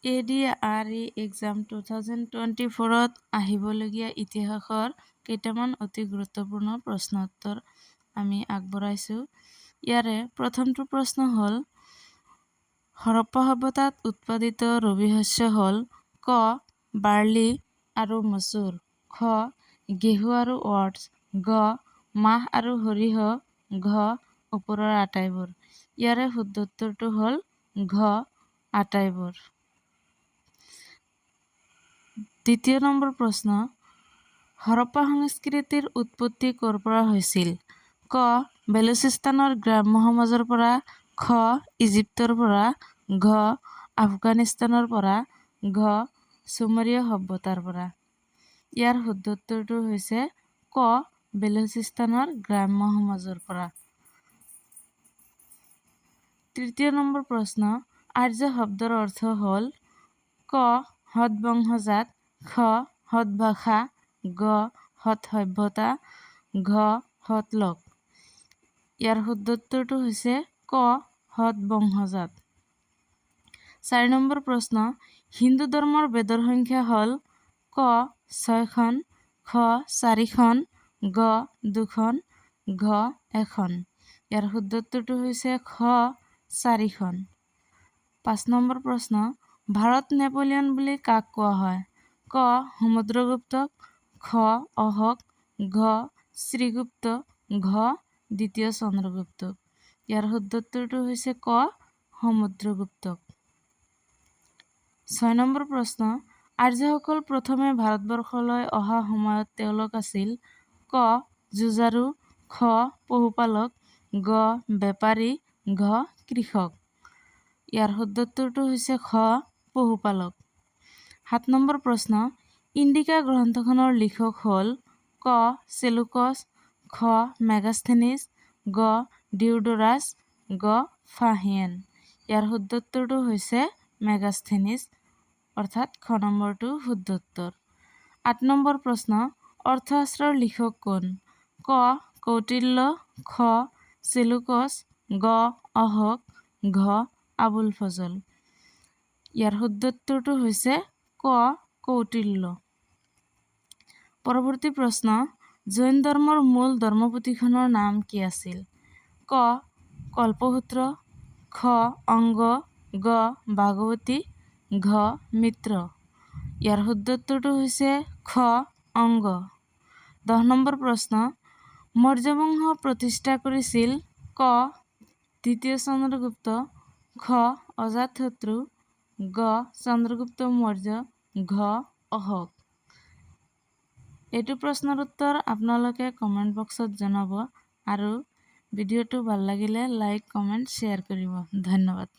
ADRE exam 2024ত আহিবলগীয়া ইতিহাসৰ কেইটামান অতি গুৰুত্বপূৰ্ণ প্ৰশ্ন উত্তৰ আমি আগবঢ়াইছোঁ। ইয়াৰে প্ৰথমটো প্ৰশ্ন হ'ল, হৰপ্পা সভ্যতাত উৎপাদিত ৰবি শস্য হ'ল ক বাৰ্লি আৰু মচুৰ, খ ঘেঁহু আৰু অটছ, গ মাহ আৰু সৰিয়হ, ঘ ওপৰৰ আটাইবোৰ। ইয়াৰে শুদ্ধ উত্তৰটো হ'ল ঘ আটাইবোৰ। দ্বিতীয় নম্বৰ প্ৰশ্ন, হৰপ্পা সংস্কৃতিৰ উৎপত্তি ক'ৰ পৰা হৈছিল? ক বেলুচিস্তানৰ গ্ৰাম্য সমাজৰ পৰা, খ ইজিপ্তৰ পৰা, ঘ আফগানিস্তানৰ পৰা, ঘ চুমেৰীয় সভ্যতাৰ পৰা। ইয়াৰ শুদ্ধ উত্তৰটো হৈছে ক বেলুচিস্তানৰ গ্ৰাম্য সমাজৰ পৰা। তৃতীয় নম্বৰ প্ৰশ্ন, আৰ্য শব্দৰ অৰ্থ হ'ল ক সৎ বংশজাত, খ সৎ ভাষা, গ সৎ সভ্যতা, ঘ সৎ লোক। ইয়াৰ শুদ্ধ উত্তৰটো হৈছে ক সৎ বংশজাত। চাৰি নম্বৰ প্ৰশ্ন, হিন্দু ধৰ্মৰ বেদৰ সংখ্যা হ'ল ক ছয়খন, খ চাৰিখন, গ দুখন, ঘ এখন। ইয়াৰ শুদ্ধ উত্তৰটো হৈছে খ চাৰিখন। পাঁচ নম্বৰ প্ৰশ্ন, ভাৰত নেপোলিয়ন বুলি কাক কোৱা হয়? ক সমুদ্ৰগুপ্তক, খ অশোক, গ শ্ৰীগুপ্ত, ঘ দ্বিতীয় চন্দ্ৰগুপ্ত। ইয়াৰ শুদ্ধ উত্তৰটো হৈছে ক সমুদ্ৰগুপ্তক। ছয় নম্বৰ প্ৰশ্ন, আৰ্যসকল প্ৰথমে ভাৰতবৰ্ষলৈ অহা সময়ত তেওঁলোক আছিল ক যুঁজাৰু, খ পশুপালক, গ বেপাৰী, ঘ কৃষক। ইয়াৰ শুদ্ধ উত্তৰটো হৈছে খ পশুপালক। সাত নম্বৰ প্ৰশ্ন, ইণ্ডিকা গ্ৰন্থখনৰ লিখক হ'ল ক চেলুকছ, খ মেগাস্থেনিছ, গ ডিওডোৰাছ, গ ফাহিয়েন। ইয়াৰ শুদ্ধ উত্তৰটো হৈছে মেগাস্থেনিছ, অৰ্থাৎ খ নম্বৰটো শুদ্ধ উত্তৰ। আঠ নম্বৰ প্ৰশ্ন, অৰ্থশাস্ত্ৰৰ লিখক কোন? ক কৌটিল্য, খ চেলুকছ, গ অশোক, ঘ আবুল ফজল। ইয়াৰ শুদ্ধ উত্তৰটো হৈছে ক কৌটিল্য। পৰৱৰ্তী প্ৰশ্ন, জৈন ধৰ্মৰ মূল ধৰ্মপুথিখনৰ নাম কি আছিল? ক কল্পসূত্ৰ, খ অংগ, গ ভাগৱতী, ঘ মিত্ৰ। ইয়াৰ শুদ্ধ উত্তৰটো হৈছে খ অংগ। 10 নম্বৰ প্ৰশ্ন, মৌৰ্য বংশ প্ৰতিষ্ঠা কৰিছিল ক দ্বিতীয় চন্দ্ৰগুপ্ত, খ অজাতশত্ৰু, গ চন্দ্ৰগুপ্ত মৌৰ্য, ঘ অশোক। এইটো প্ৰশ্নৰ উত্তৰ আপোনালোকে কমেণ্ট বক্সত জনাব আৰু ভিডিঅ'টো ভাল লাগিলে লাইক, কমেণ্ট, শ্বেয়াৰ কৰিব। ধন্যবাদ।